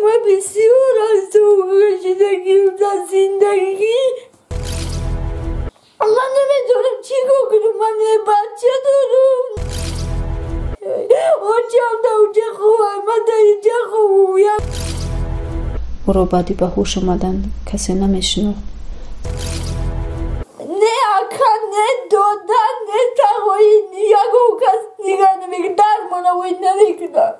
Ман бисёр азоб кашидагим дар зиндагӣ. Ман намедонам чӣ кор кунам, ман не бача дорам. Очам дар онҷа хобам, ман дар инҷа хобам. Ӯро баъди ба ҳуш омадан касе намешинохт. Не ака, не дода, не тағои, ягон кас нигаҳ намекунад, дармонавоӣ намекунад.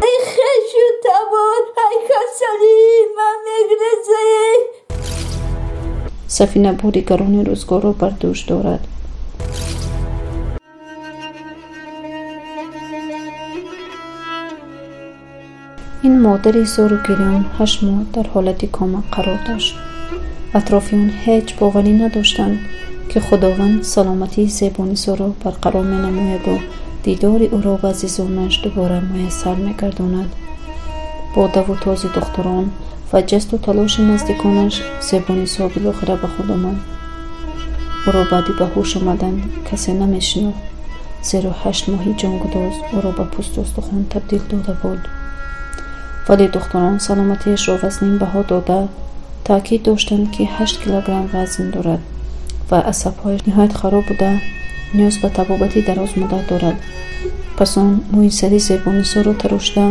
Эй хешу табор, ай касалии ман мегрезае. Сафина бори гарони рӯзгорро бар дӯш дорад. Ин модари зору гирён 8 моҳ дар ҳолати кома қарор дошт. Атрофиён ҳеҷ боварӣ надоштанд, ки Худованд саломатии Зебонисоро барқарор менамояду дидори ӯро ба азизонаш дубора муяссар мегардонад. Бо даву този духтурон ва ҷасту талоши наздиконаш Зебонисо билохира ба худ омад. Ӯро баъди ба ҳуш омадан касе намешинохт, зеро 8 моҳи ҷонгудоз ӯро ба пӯсту устухон табдил дода буд. Вале духтурон саломатиашро вазнин баҳо дода, таъкид доштанд, ки 8 килограмм вазн дорад ва асабҳояш ниҳоят хароб буда, ниёз ба табобати дарозмуддат дорад. Пас он мӯи сари Зебонисоро тарошта,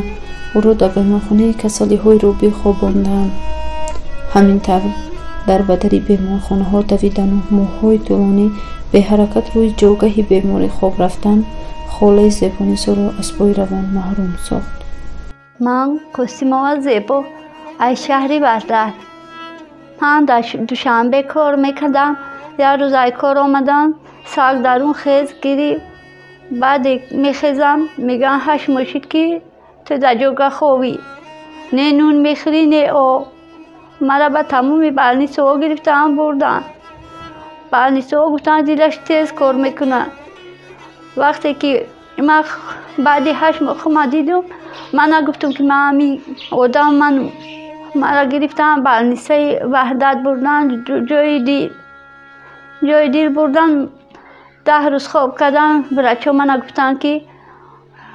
ӯро дар беморхонаи касалиҳои рӯбӣ хобонданд. Ҳамин тавр дар бадари беморхонаҳо давидану моҳҳои тӯлонӣ беҳаракат рӯи ҷойгаҳи беморӣ хоб рафтан холаи Зебонисоро аз пои равон маҳрум сохт. Ман Қосимова Зебо аз шаҳри Ваҳдат. Ман дар Душанбе кор мекардам. Як рӯз ай кор омадам, саг дарун хез гирифт. Баъде мехезам, мегӯянд 8 моҳ шуд, ки ту дар ҷойгаҳ хобӣ. Не нун мехӯрӣ, не об. Мара ба тамоми балнисоҳо гирифтаам, бурданд. Балнисоҳо гуфтанд, дилаш тез кор мекунад. Вақте ки ман баъди 8 моҳ хума дидум, ман нагуфтам, ки ман ҳамин одам, ман мара гирифтам, балнисаи Ваҳдат бурданд, ҷои дил. Ҷои дил бурдан, 10 рӯз хоб кардам. Врачҳо мана гуфтанд, ки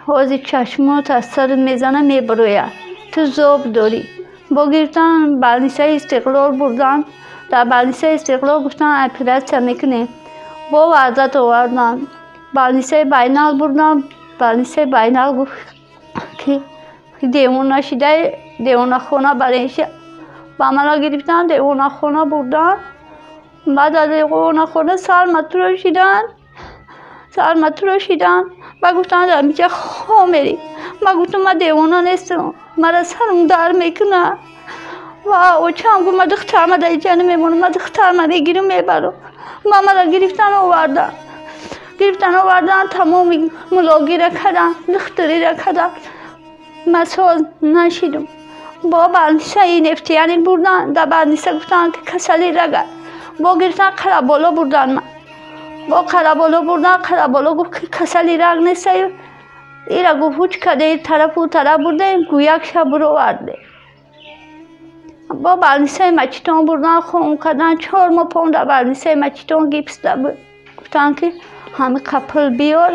ҳозир чашмот аз сарат мезана, мебарояд, ту зоб дорӣ. Бо гирифтан балнисаи Истиқлол бурдан. Дар балнисаи Истиқлол гуфтанд, оператсия мекунем. Бо Ваҳдат оварданд. Балнисаи Байнал бурдан. Балнисаи Байнал гуфт, ки девона шидаи, девонахона баренша. Ба мана гирифтан, девонахона бурдан. Баъд аз девонахона сарматуро шидан. Сарматуро шидан. Ба гуфтанд, дар инҷа хоб мерӣ. Ма гуфтам, ман девона нестам, мара сарам дард мекунад. Ва очам гуфт, ман духтарма дар инҷа намемонам, ман духтарма мегирам, мебарам. Ма мара гирифтан овардан. Гирифтан овардан, тамоми мулогира карданд, духтариро карданд. Ман соз нашидам. Бо балнисаи Нефтиянӣ бурдан, дар балниса гуфтанд, ки касали рага. Бо гирифтан Қараболо бурдан ман. Бо Қараболо бурдан, Қараболо гуфт, ки касали раг нестаю. Ира гуфт, ҳуч каде тарафу тараф бурдаем, гӯяк шаб буроварде. Бо балнисаи Мачитон бурдан, хун кардан, 4 моҳ пом дар балнисаи Мачитон гипс буд. Гуфтанд, ки ҳами қапил биёр,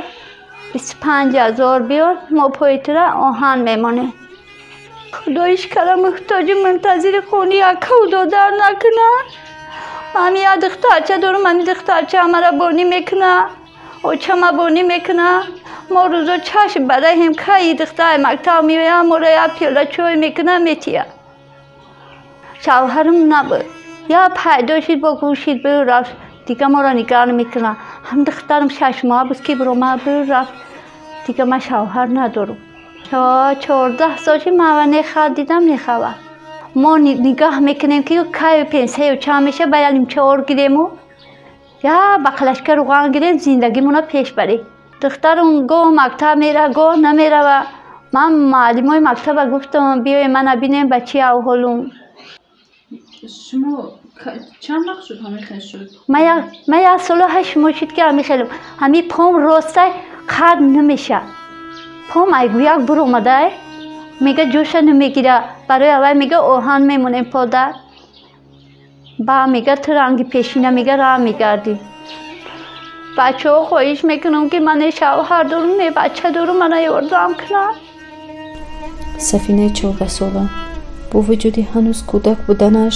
25 000 биёр, мо пои тура оҳан мемонем. Худоиш кара муҳтоҷи мунтазири хони акаву додар накунад. Ман як духтарча дорам, ҳамин духтарча ҳамаро бонӣ мекунад, очама бонӣ мекунад. Мо рӯзо чашм бараҳем, кай духтар мактаб меояд, моро як пиёла чой мекунад, метиҳад. Шавҳарам набуд. Як пайдо шид, бо гӯшид, биру рафт. Дига моро нигаҳ намекунад. Ҳам духтарам 6 моҳ буд, ки биромад, биру рафт. Дига ман шавҳар надорам. 14 сол шид, ман не хаб дидам, не хабар. Мо нигаҳ мекунем, ки кай пенсияю чанд мешавад, ба ялим чор гирему, я ба қалашка руған гирем, зиндагимонро пеш барем. Духтарам гоҳ мактаб меравад, гоҳ намеравад. Ман муаллимои мактаба гуфтам, биёед мана бинем, ба чӣ аҳволум. Шумо чанд вақт шуд ҳамин хел шуд? Ман 1 солу 8 моҳ шуд, ки ҳамин хелам. Ҳамин пом ростай қад намешавад. Пом айгӯяк буромадай, мега ҷоша намегира. Барои аввал мега оҳан мемонем пода. Ба мега ту ранги пешина мега раҳ мегардӣ. Бачаҳо хоҳиш мекунам, ки ман не шавҳар дорам, не бача дорам, мана ёрдам кунанд. Сафинаи 14сола бо вуҷуди ҳанӯз кӯдак буданаш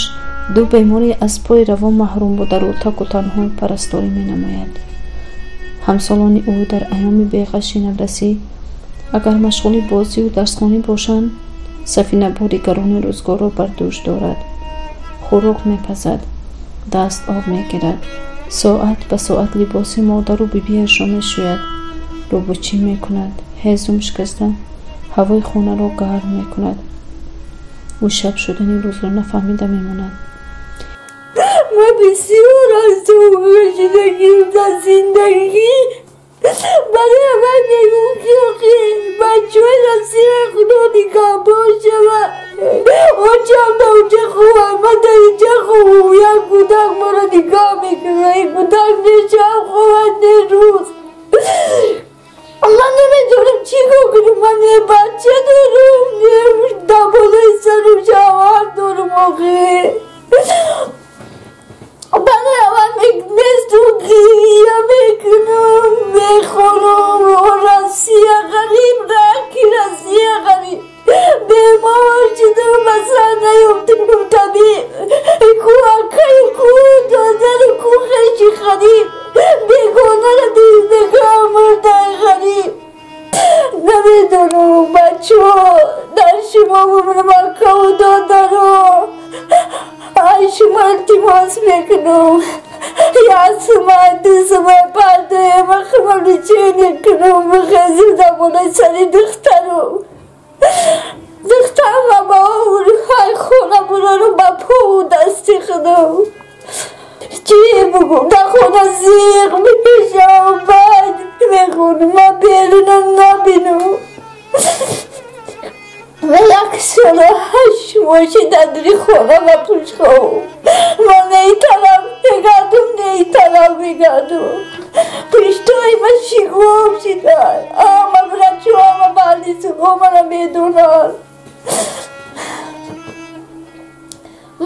ду бемори аз пои равон маҳрум бударо таку танҳо парасторӣ менамояд. Ҳамсолони ӯ дар айёми беғаши наврасӣ агар машғули бозию дарсхонӣ бошанд, Сафина бори гарони рӯзгорро бар дӯш дорад. Хӯрок мепазад, даст об мегирад, соат ба соат либоси модару бибиашро мешӯяд, рӯбучӣ мекунад, ҳезум шикаста ҳавои хонаро гарм мекунад. Ӯ шаб шудани рӯзро нафаҳмида мемонад. Ман бисёр азоб кашидагим дар зиндагӣ. Барои ман мегӯм, ки охи бачаҳои Россия Худо нигаҳбон шавад. Очам дар онҷа хубам, ман дар инҷа хубам. Як кӯдак маро нигоҳ мекунад, ин кӯдак не шаб хобад, не рӯз. Ман намедонам чӣ кор кунам. Ман не бача дорам, не дар болои сарам шавҳар дорам охи. Барои аввал несту гиря мекунам, мехонам. Россия ғариб, раки Россия ғариб. Бемор шудам, ба сар наёфтам табиб. Ку акаю, ку додару, ку хеши ғариб. Бегонаро дидагам мурдаи ғариб. Намедонам, бачаҳо, дар шумо бумонам, акаву додаро. Ай, шумо илтимос мекунам. Як сумай, ду сумай пардоя ма худам лечение кунам, бихезим дар болои сари духтарам. Духтарам ба ай хона бурарам ба пову дасти худам. Чӣ бугум? Дар хона зиқ мекашам, бад мехонам, ман берунам набинам. Ва 1 сола 8 моҳ дар дури хона ва пушховам. Ман нейталаб мегардум, нейталаб мегардум. Пуштои ма шигом шидан. Ама врачо, ама больницаҳо мана медонанд.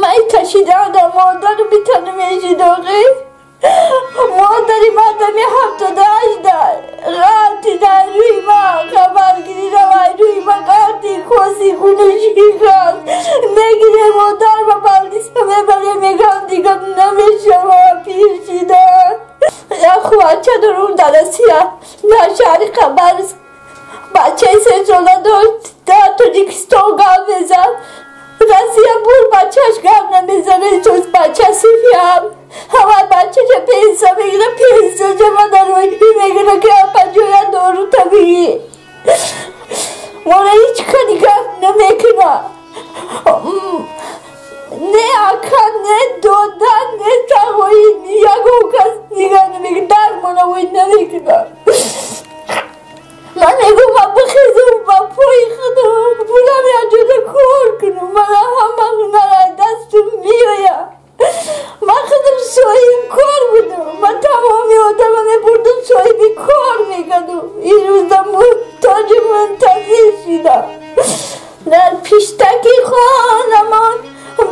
Ман кашидан дар модару битану мешидоқӣ. Модари ман дами 78 дар ғалти дар рӯи ман хабаргирӣ равай рӯи ман ғалти коси хуну шикаст. Мегире модар ба больница мебаре, мегам дигар намешавам, пир шидан. Як хоҳарча дорум дар Россия, дар шаҳри Хабаровск. Бачаи 3 сола дошт, дар Тоҷикистон гап мезад. Россия бур, бачааш гап намезанад, чун бача сифиам. Ҳамаи бачаша пенсия мегира, пенсияша ма дар роҳӣ мегира, ки апаҷоя дору табиӣ. Моро ҳеҷ кади гап намекунад. Не ака, не дода, не тағоӣ, ягон кас нигоҳ намекунад, дармонавоӣ намекунад. Ман мегӯм, ман бихезам ба пои худам, пулам якҷода кор кунам, мана ҳама ҳунар аз дастам меояд. Ман худам соҳибкор будам, ман тамоми одама мебурдам, соҳиби кор мекардам. Ин рӯза муҳтоҷи мунтазир шудам. Дар пиштаки хонамон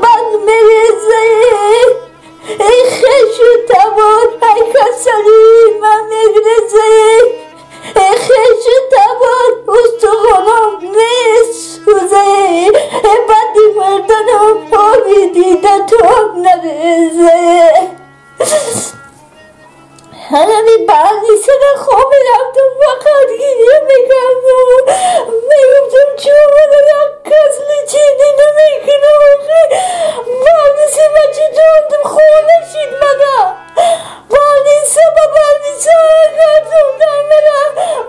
бад мереза. Эй хешу табор, ай касали ман мегреза. Эй хешу табор, устухонам месӯза. Эй бади мурданам оби дида тоб нареза. Ҳанами больницада хоб мерафтам, фақат гиря мекардам. Мегуфтам, чун маро як кас лечение намекунад охи. Больница ма читондим, хона шид мана. Больница ба больница гардондан мана.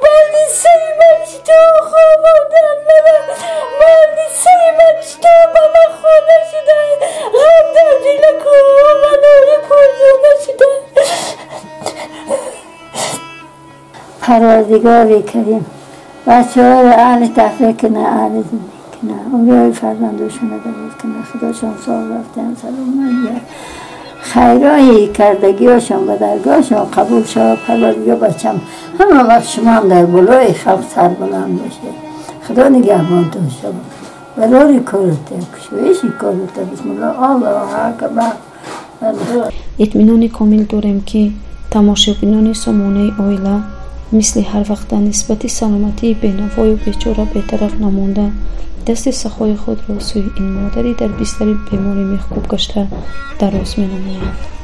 Больницаи ма читон хобондан мана. Больницаи ма читон ба ман хона шида. Ғам дар дила манори пурзона шида. Парвардигори карим бачаҳоро аҳли тафриқ кунад, аҳли зиндагӣ кунад, умриҳои фарзандошонро дароз кунад, Худошон сол рафтан саломат, хайрои кардагиҳошон ба даргоҳшон қабул шавад. Парвардигор бачам, ҳама вақт шумоам дар болои халқ сарбаланд бошед. Худо нигаҳбонтон шавад. Барори кората, кушоиши кората. Бисмиллоҳ, Аллоҳу акбар. Итминони комил дорем, ки тамошобинони сомонаи оила мисли ҳар вақта нисбати саломатии бенавою бечора бетараф намонда, дасти сахои худро сӯи ин модари дар бистари беморӣ мехкуб гашта дароз менамоянд.